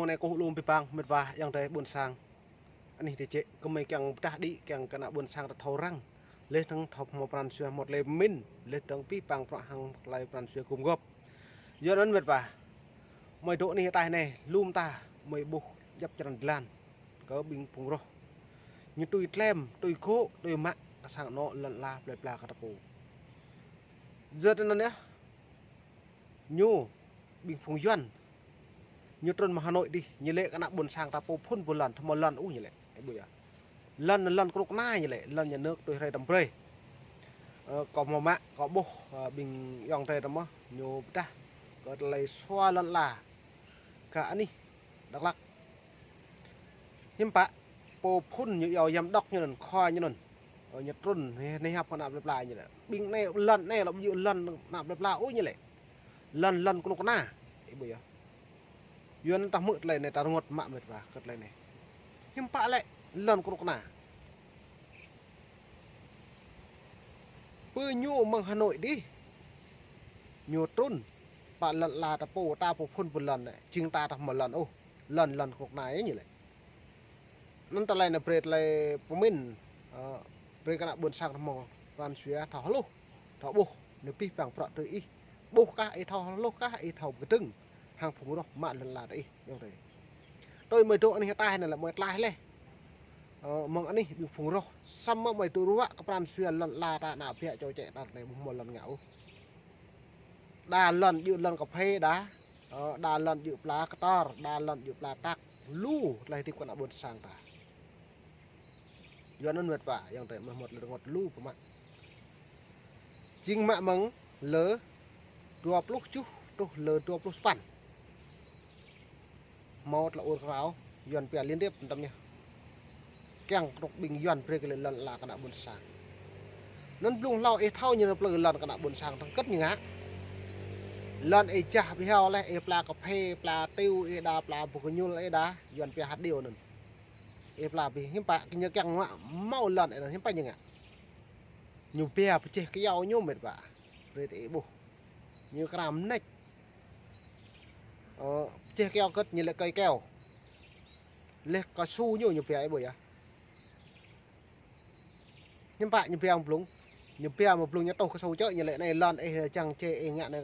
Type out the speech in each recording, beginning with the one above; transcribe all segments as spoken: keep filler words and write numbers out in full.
Anei kâo lŏ bi bang mĭt wa ayŏng adei ƀuôn sang. Anih ti čĕ kơ mei kiăng pơdah đĭ kiăng kơ ană ƀuôn sang ta thâo răng. Leh dơ̆ng thâo mâo pran jua mâo tlei mĭn, leh dơ̆ng bi bang prăk hăng tlei pran jua gum gôp. Yua anăn mĭt wa, mei dôk anih ataih anei, lŏm ta, mei ƀuh djăp črăn dlan kơ ƀing phung roh. Ñu tui tlem, tui gŏ, tui mă, kơ sang anôk lăn ala plei pla kơ ta pô. Yua anăn yơh, ñu, ƀing phung Yuăn, ñu trŭn mơ̆ng Hà Nội dih, ñu lĕ kơ ană ƀuôn sang ta pô phŭn pô lăn, thâo mâo lăn ôh ñu lĕ, ih ƀuh yơh. Lăn, lăn knŭk kna ñu lĕ, lăn nhà nước tui hriê đăm brei. Ơ, kâo mâo mă, kâo ƀuh, ơ, ƀing ayŏng adei ta mơh, ñu pơdah kơ tlei sua lăn ala kơ anih Dak Lak. Hiư̆m pă, pô phŭn ñu iâo yăm đŏk ñu anăn, khua ñu anăn. Ơ, ñu trŭn, ñu, ñu hiăp kơ ană plei pla ñu lĕ. Ƀing anei, lăn anei lŏ ƀu djŏ lăn ană plei pla ôh ñu lĕ. Lăn, lăn knŭk kna. Ih ƀuh yơh. Yua anăn ta hmư̆ tlei anei ta rơngot mă mĭt wa kơ tlei anei. Hiư̆m pă lĕ, lăn knŭk kna. Pô ñu mơ̆ng Hà Nội dih. Ñu trŭn. Pă lăn ala ta pô, ta pô phŭn pô lăn anei. Jing ta thâo mâo lăn ôh. Lăn, lăn knŭk kna ñu lĕ. Anăn tlei anei brei tlei pơmĭn, ơ, brei kơ ană ƀuôn sang ta mâo pran jua thâo hluh, thâo ƀuh, anei bi bang prăk tơ ih. Ƀuh kah ih thâo hluh kah ih thâo kdơ̆ng hăng phung roh mă lăn ala ta ih, ayŏng adei. Tui mei dôk anih ataih anei lĕ mei tlaih leh. Ơ, mơ̆ng anih ƀing phung roh, samơ̆ mei tŭ ruă kơ pran jua lăn ala ta ană biă čô čĕ ta anei ƀu mâo lăn ngă ôh. Đa lăn djŏ lăn kphê đa, ơ, đa lăn djŏ pla ktor, đa lăn djŏ pla tak, lu tlei hdĭp kơ ană ƀuôn sang ta. Yua anăn mĭt wa, ayŏng adei mơh mâo tlei rơngot lu pô mă. Jing mă mơ̆ng lơ dua pluh kjuh truh lơ dua pluh sa păn. Mâo tlei ur krao, Yuăn pia liên tiếp mtam yơh. Kiăng knŭk ƀing Yuăn brei kơ lăn ala kơ ană ƀuôn sang. Anăn blŭng hlâo ih thâo ñu anăn plư lăn kơ ană ƀuôn sang tơngkăt ñu ngă. Lăn ih jah bi hiao leh, ih pla kphê, pla tiu, ih đa pla bu kñul, ih đa, Yuăn pia hạt điều anăn. Ih pla bi, hiư̆m pă, ñu kiăng mă, mâo lăn ih anăn, hiư̆m pă ñu ngă. Ñu bia pơjeh kyâo ñu mĭt wa. Brei ih ƀuh. Ñu kra mnêč. Ơ, pơjeh kyâo kơt ñu lĕ kơi kyâo. Leh kơ su ñu, ñu bia ih ƀuh yơh. Hiư̆m pă ñu bia mă blŭng. Ñu bia mă blŭng ñu tuh kơ su čơ ñu lĕ anei lăn ih čiăng čê ih ngă anei,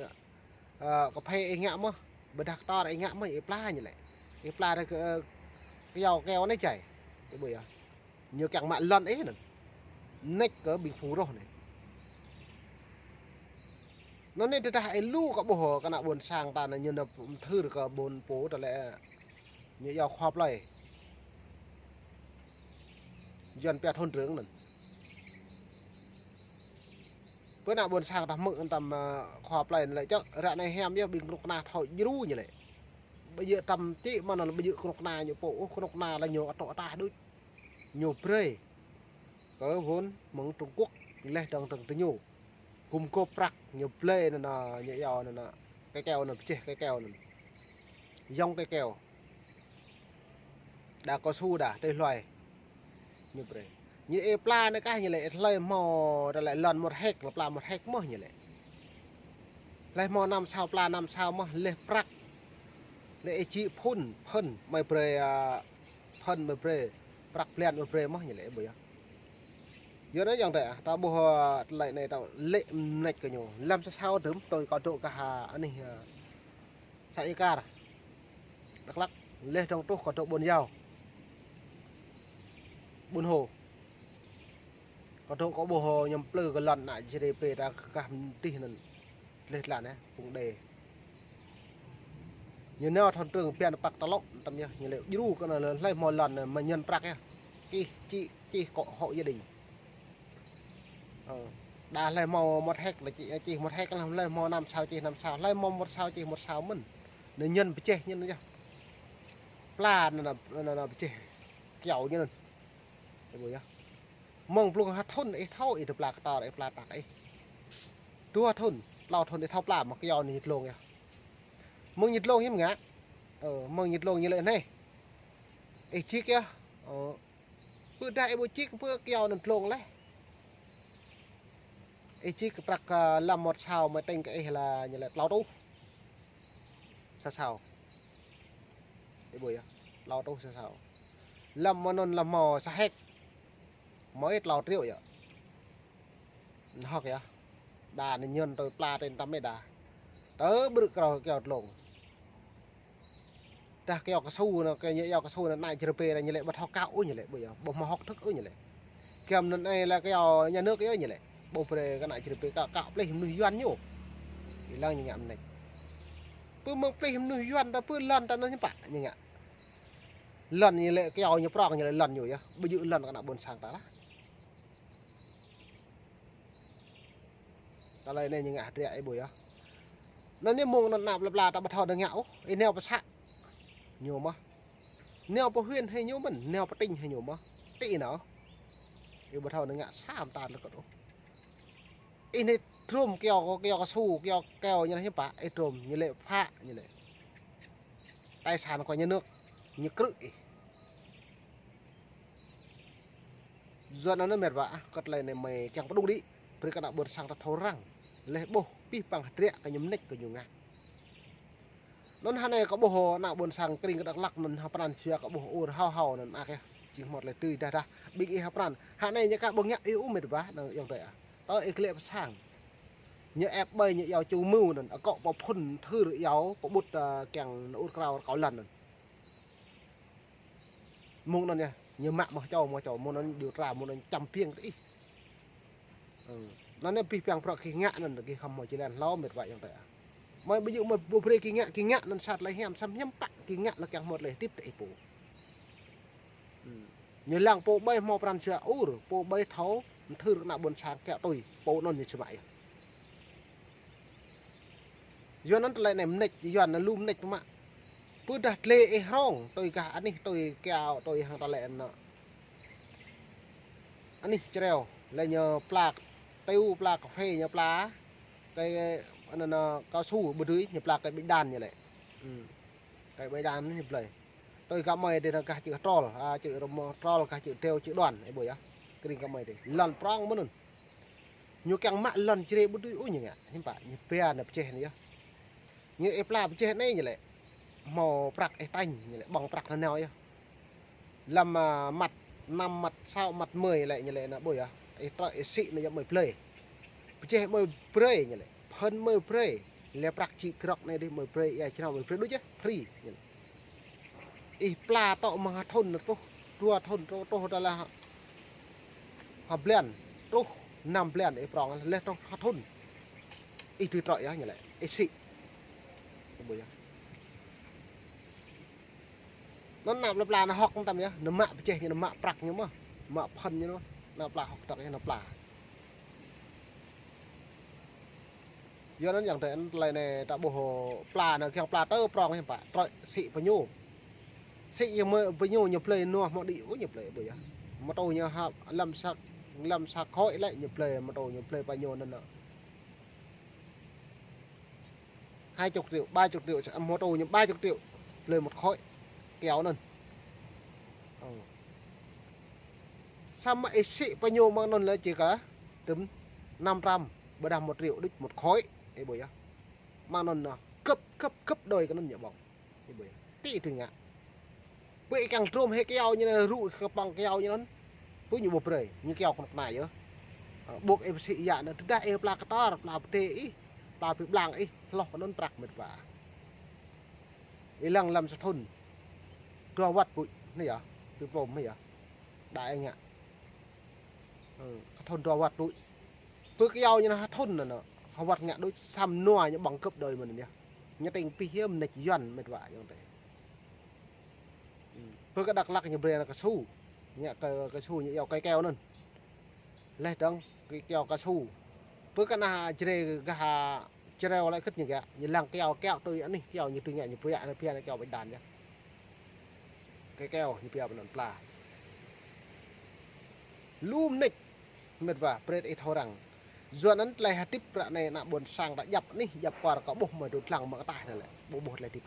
ơ, kphê ih ngă mơh, ƀiădah ktor ih ngă mơh, ih pla ñu lĕ. Ih pla rei kơ, ơ, kyâo kyâo anei jai. Ih ƀuh yơh. Ñu kiăng mă lăn ih anăn. Mnêč kơ ƀing phung roh anei. Anăn anei tơdah ih lu kơ ƀuh kơ ană ƀuôn sang ta anei ñu nao mthưr kơ ƀuôn pô ta lĕ ñu iâo khua plei. Yuăn pia thôn trưởng anăn. Pơ ană ƀuôn sang ta hmư̆ mtam, ơ, khua plei anăn lĕ čơ, ră anei hiam yơh ƀing knŭk kna thâo djru ñu lĕ. Ƀu djŏ mtam čĭ mơ̆n anăn ƀu djŏ knŭk kna ñu pô, ôh, knŭk kna lĕ ñu atŏ ataih đuč. Ñu brei kơ vốn mơ̆ng Trung Quốc, leh dơ̆ng dơ̆ng tơ ñu. Gum gôp prăk ñu blei anăn, ñu iâo anăn, kơ kyâo anăn, pơjeh kơ kyâo anăn. Yŏng kơ kyâo. Đa kơ su đa, tui hluê. Ñu brei. Ñu ih pla anei kah ñu lĕ, ih hlei mâo, ta lĕ lăn một héc, lĕ pla một héc mơh ñu lĕ. Hlei mâo năm sao pla năm sao mơh, leh prăk. Leh ih čĭ phŭn, phŭn, mei brei, ơ, phŭn mei brei, prăk blan mei brei mơh ñu lĕ, ƀuh yơh. Yua anăn ayŏng adei, ta ƀuh, ơ, tlei anei ta lĕ mnêč kơ ñu. Lăm sa sao dŭm, tui kâo dôk kơ ha, anih, ơ, Sa Êkar, Dak Lak, leh dơ̆ng truh kâo dôk Ƀuôn Yao, Ƀuôn Hô. Kâo dôk kâo ƀuh, ơ, ñu mplư kơ lăn ană G D P ta kah mdih anăn. Leh tlan, ơ, phung đê. Ñu nao thôn trưởng biăn păk ta lŏ, mtam yơh, ñu lĕ djru kơ anăn hlei mâo lăn anăn mơ̆ ñăn prăk yơh. Čih, čih, čih kơ hộ gia đình. Ơ, đa hlei mâo một héc lĕ čih, čih một héc, hlei mâo năm sao čih năm sao, hlei mâo một sao čih một sao mơ̆n. Anăn ñăn pơjeh ñăn yơh. Pla anăn, anăn, anăn pơjeh kyâo ñăn anăn. Ih ƀuh yơh. Mơ̆ng blŭng ha thŭn ih thâo ih dơ̆ng pla ktor ih pla tak ih. Dua thŭn, tlâo thŭn ih thâo pla mơh kyâo anăn ñu dlông yơh. Mơ̆ng ñu dlông hiư̆m ngă. Ơ, mơ̆ng ñu dlông ñu lĕ anei. Ih čĭk yơh. Ơ, pơ dah ih ƀu čĭk pơ kyâo anăn dlông leh. Ih čĭk prăk, ơ, lăm một sao mei tĭng kơ ih lĕ ñu lĕ tlâo êtuh. Sa sao. Ih ƀuh yơh. Tlâo truh sa sao. Lăm mơ̆ng anăn lăm mâo sa hek. Mâo ih tlâo triệu yơh. Hŏk yơh. Đa anei ñăn tui pla tui tăm ih đa. Tơ ƀrư̆ krao kyâo tlông. Dah kyâo kasu anăn, kyâo, kyâo kasu anăn ană Jrai anei ñu lĕ ƀu thâo kăk ôh ñu lĕ, ƀuh yơh. Ƀu mâo học thức ôh ñu lĕ. Giăm anăn ai lĕ kyâo nhà nước yơh ñu lĕ. Ƀu brei kơ ană Jrai kăk, kăk plih mnuih Yuăn ñu. Ih lăng ñu ngă mnêč. Pơ mơ̆ng plih mnuih Yuăn ta pơ lăn ta anăn ñu pă ñu ngă. Lăn ñu lĕ kyâo ñu prŏng ñu lĕ lăn ñu yơh. Ƀu djŏ lăn kơ ană ƀuôn sang ta lah. Tơlơi anei ñu ngă hdră ih ƀuh yơh. Anăn ñu mơ̆ng anăn ană plei pla ta ƀu thâo dơ̆ng ngă ôh. Ih nao pơ să ñu mơh. Nao pơ huyện hĕ ñu mơ̆n, nao pơ tỉnh hĕ ñu mơh. Ti nao. Ih ƀu thâo dơ̆ng ngă sa mta lĕ kơt ôh. Ih anei trôm kyâo, kyâo kasu, kyâo kyâo ñu lĕ hiư̆m pă, ih trôm ñu lĕ phă ñu lĕ. Tài sản của nhà nước, ñu krư̆ ih. Yua anăn mĭt wa ah, kơ tơlơi anei mei kiăng pơdŭng đĭ, brei kơ ană ƀuôn sang ta thâo răng. Leh ƀuh, pih păng hdră kơ ñu mnêč kơ ñu ngă. Anăn hơnai kơ ƀuh ană ƀuôn sang krĭng kơ Dak Lak anăn hơpran sia kơ ƀuh ur hao hao anăn mơak yơh. Jing hmot leh tui dah dah, ƀing ih hơpran. Hơnai ñu ka ƀuh ngă ih ŭ mĭt wa, anăn ayŏng adei ah. Tơ ih klĕ pơ sang. Ñu ĕp ƀai ñu iâo ču mưo anăn, akŏ pơ phŭn thưr iâo, pơ ƀut, ơ, kiăng ur krao kâo lăn anăn. Mơ̆ng anăn yơh, ñu mă mơh čô, mơh čô, mơ̆ng anăn điều tra, mơ̆ng anăn čăm piêng kơ ih. Ơ, anăn anei pih păng prăk kih ngă anăn, kih khăm mâo či lăn hlâo mĭt wa ayŏng adei ah. Mei ƀu djŏ mei ƀu brei kih ngă, kih ngă anăn sat lĕ hiam, săm hiam pă, kih ngă lĕ kiăng hmot leh tip tơ ih pô. Ơ, ñu lăng pô ƀai mâo pran jua ur, pô ƀai thâo, mthưr ană ƀuôn sang kiă tui, pô anăn ñu čmă yơh. Yua anăn tơlơi anei mnêč, Yuăn anăn lu mnêč mă. Pơ dah dlê ih hrŏng, tui gah anih, tui kyâo, tui hăng tơlơi anăn. Anih čreo, leh ñu pla, tiu pla cà phê ñu pla, kơ, anăn, anăn, cao su ƀu dưi, ñu pla kơ bênh đàn ñu lĕ. Ơ, kơ bênh đàn ñu blei. Tui gah mei dih anăn gah čư̆ Trol, a, čư̆ Rơmô Trol, gah čư̆ Teo, čư̆ Đoan, ih ƀuh yơh. Krĭng gah mei dih. Lăn prŏng mơ̆n anăn. Ñu kiăng mă lăn Jrai ƀu dưi ôh ñu ngă. Hiư̆m pă, ñu pia anăn pơčeh anei yơh. Ñu ih pla pơčeh anei ñu lĕ. Mâo prăk ih tañ ñu lĕ, ƀơ̆ng prăk nanao yơh. Lăm, a, măt năm, măt sáu, măt mười lĕ ñu lĕ anăn ƀuh yơh. Ih trŏ ih sĭ anăn yơh mơi blei. Pơčeh mơi brei ñu lĕ. Phŭn mơi brei. Leh prăk čĭ krŏk anei dih mơi brei, ia črao mơi brei đuč yơh. Free ñu lĕ. Ih pla tŏ mơ̆ng ha thŭn truh, dua thŭn truh, truh tơlơi ha, ha blan, truh năm blan ih prŏng, leh truh ha thŭn. Ih dưi trŏ yơh ñu lĕ, ih sĭ. Ƀuh yơh. Anăn ană plei pla anăn hŏk tam yơh, anăn mă pơčeh ñu, anăn mă prăk ñu mơh, mă phŭn ñu mơh, ană pla hŏk tơk yơh, ană pla. Yua anăn ayŏng adei, tơlơi anei ta ƀuh pla anăn kiăng pla tơ prŏng hiư̆m pă, trŏ sĭ pơ ñu. Sĭ yơh mơi pơ ñu, ñu blei nua hmâo đĭ ôh ñu blei ƀuh yơh. Mơtô ñu ha, lăm sa, lăm sa khối lĕ ñu blei, mơtô ñu blei pơ ñu anăn. Hai chục triệu, ba chục triệu, sa-, mơtô ñu ba chục triệu, blei một khối, kyâo anăn. Ơ. Samơ̆ ih sĭ pơ ñu mơ̆ng anăn lĕ či kơ tơm năm trăm, ƀiădah một triệu đuč một khối, ih ƀuh yơh. Mơ̆ng anăn anăn, gấp, gấp, gấp đôi kơ anăn ñu ƀơ̆ng. Ih ƀuh yơh. Ti tui ngă. Pơ ih kiăng trôm hĕ kyâo ñu anăn, rŭ kơ păng kyâo ñu anăn. Pơ ñu ƀu brei, ñu kyâo knŏk kna yơh. Ơ, ƀuh ih pơsĭ yă anăn, tơdah ih pla ktar, pla pơdê ih, pla bi blang ih, hloh kơ anăn prăk mĭt wa. Ih lăng lăm sa thŭn. Dua wăt pui, anei yơh, bi plôm anei yơh. Đa ih ngă. Ơ, ha thŭn dua wăt đuč. Pơ kyâo ñu anăn ha thŭn anăn, ha wăt ngă đuč, săm nua ñu ƀơ̆ng gấp đôi mơ̆n yơh. Ñu tĭng pih yơh mnêč Yuăn mĭt wa ayŏng adei. Ơ, pơ kơ Dak Lak ñu brei anăn kasu. Ngă kơ kasu ñu iâo kơ kyâo anăn. Leh dơ̆ng kơ kyâo kasu. Pơ kơ anăn Jrai gah čreo lĕ khĭt ñu gă, ñu lăng kyâo kyâo tui anih kyâo ñu tui ngă ñu pia anăn pia anăn kyâo bênh đàn yơh. Kơ kyâo ñu pia pơ anăn pla. Lu mnêč, mĭt wa, brei ih thâo răng. Yua anăn tơlơi hdĭp ră anei ană ƀuôn sang ta djăp anih, djăp kwar kơ ƀuh mơi dôk dlăng mă kơ tah anei lĕ, ƀu ƀuh tơlơi hdĭp.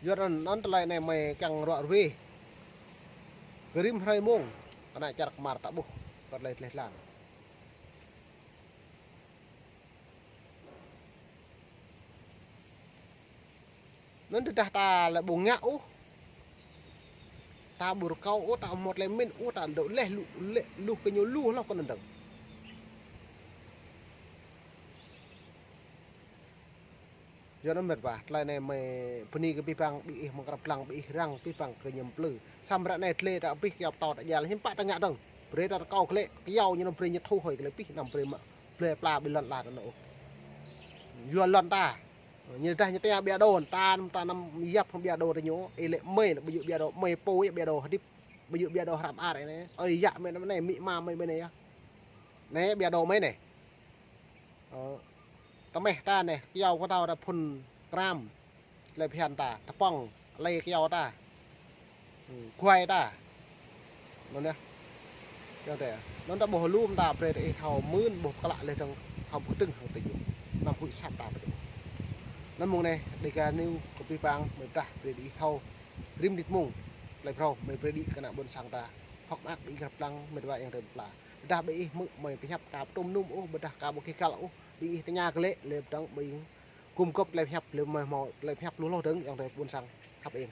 Yua anăn, anăn tơlơi anei mơi kiăng ruă ruê. Kơ rĭm hrơi mông, kơ ană čar kmar ta ƀuh, kơ tơlơi dleh dlan. Anăn tơdah ta lĕ ƀu ngă ôh, ta ƀu rơkâo ôh, ta amâo tlei mĭn ôh, ta dôk leh lu, leh lu kơ ñu lu hloh kơ anăn dơ̆ng. Yua anăn mĭt wa, tlei anei mei bơni kơ bi păng, bi ih mơ̆ng krăp dlăng, bi ih răng, bi păng kơ ñu mplư. Săm ră anei tlei ta bi kyâo ptâo ta jal, hiam pă ta ngă dơ̆ng. Brei ta rơkâo klei, kyâo ñu anăn brei ñu thu hôi klei bi, năm brei mă, brei pla bi lăn la ta anăn ôh. Yua lăn ta. Ñu dah ñu tia bia đô, ta năm, ta năm yap hăng bia đô ta ñu, ih lĕ mei lĕ ƀu djŏ bia đô, mei pô yơh bia đô hdĭp, ƀu djŏ bia đô hrăm ar anei. Ơi yă mei năm anei, mĭ ma mei mei anei yơh. Anei bia đô mei anei. Ơ, tơmeh ta anei, kyâo kơ tâo ta phŭn kram, tlei bhiăn ta, tơpŏng, lei kyâo ta. Hmm, kuai ta. Anăn yơh. Čiăng tê, anăn ta ƀuh lŭm ta brei ta ih thâo mưn, ƀuh klă leh dơ̆ng thâo ƀuh dơ̆ng hŏng ta yua. Năm huĭ sap ta ƀuh. Anăn mơ̆ng anei, Dega News kơ bi păng, mei dah brei ih thâo. Rĭm nĭt mông, tlei phrâo, mei brei đĭ kơ ană ƀuôn sang ta. Hŏk mơak bi ih krăp dlăng, mĭt wa yang rơ̆m pla. Dah bi ih mơ̆ mei pơhiăp ka pơtŭm nŭm ôh, ƀiădah ka ƀu kih kal ôh, bi ih tơña klei, leh dơ̆ng bi ih gum gôp tlei pơhiăp, leh mei mâo tlei pơhiăp lu hloh dơ̆ng, yang rơ̆m ƀuôn sang, hăp ing.